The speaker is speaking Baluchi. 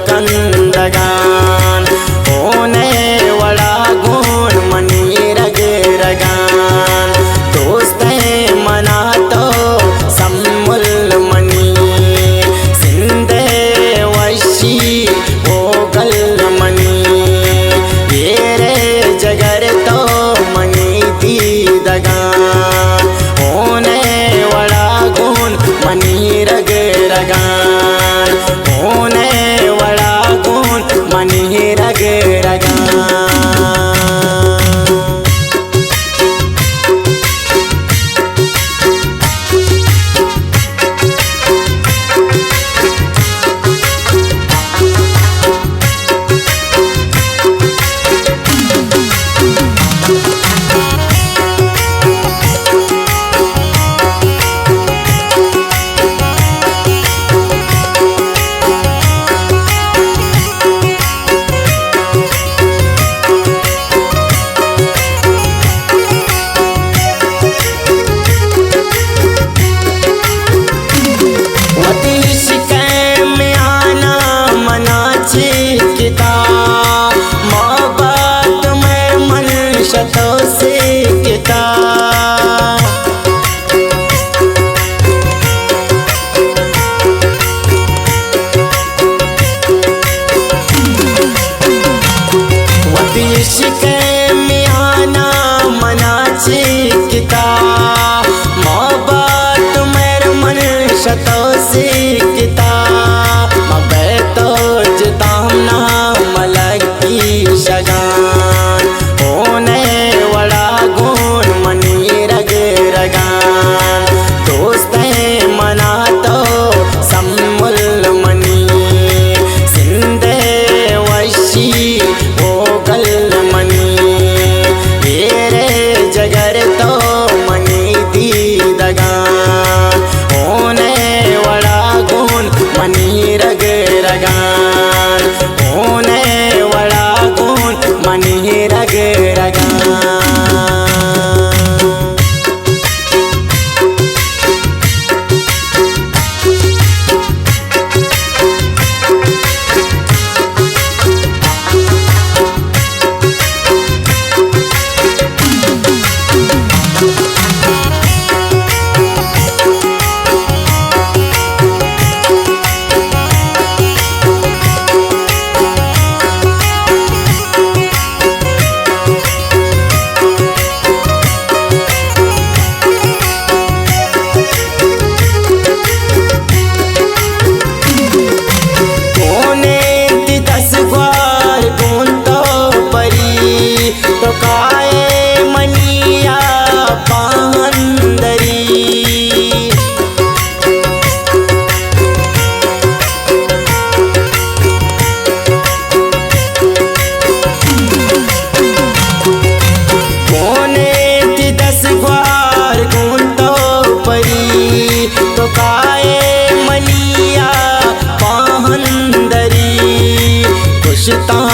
کندگان، ہون ءِ وڑا گون منی رگ رگان۔ دوست ئے منا تو سمبل منی، زند ءِ وشی اوگل منی، ایر ءِ جگر تو منی دیدگان۔ ہون ءِ وڑا گون منی رگ رگان، ہون ءِ وڑا گون منی رگ رگان۔ وتی عشق ءِ میانا منا چکتا، محبت مئے من شتو سکتا۔ وتی عشق ءِ میانا منا چکتا، محبت مئے من شتو سکتا۔ مبے تو جتا ہم نہ ملگی شگان، ہون ءِ وڑا گون منی رگ رگان۔ دوست ئے منا تو سمبل منی، زند ءِ وشی اوگل منی، ایر ءِ جگر تو منی دیدگان۔ ہون ءِ وڑا گون منی رگ رگان، ہون ءِ وڑا گون منی رگ رگان۔ گون انت دست گوار گون تو پری، تو کائے منی یا پاہندری۔ گون انت دست گوار گون تو پری، تو کائے منی یا پاہندری۔ گوشتاں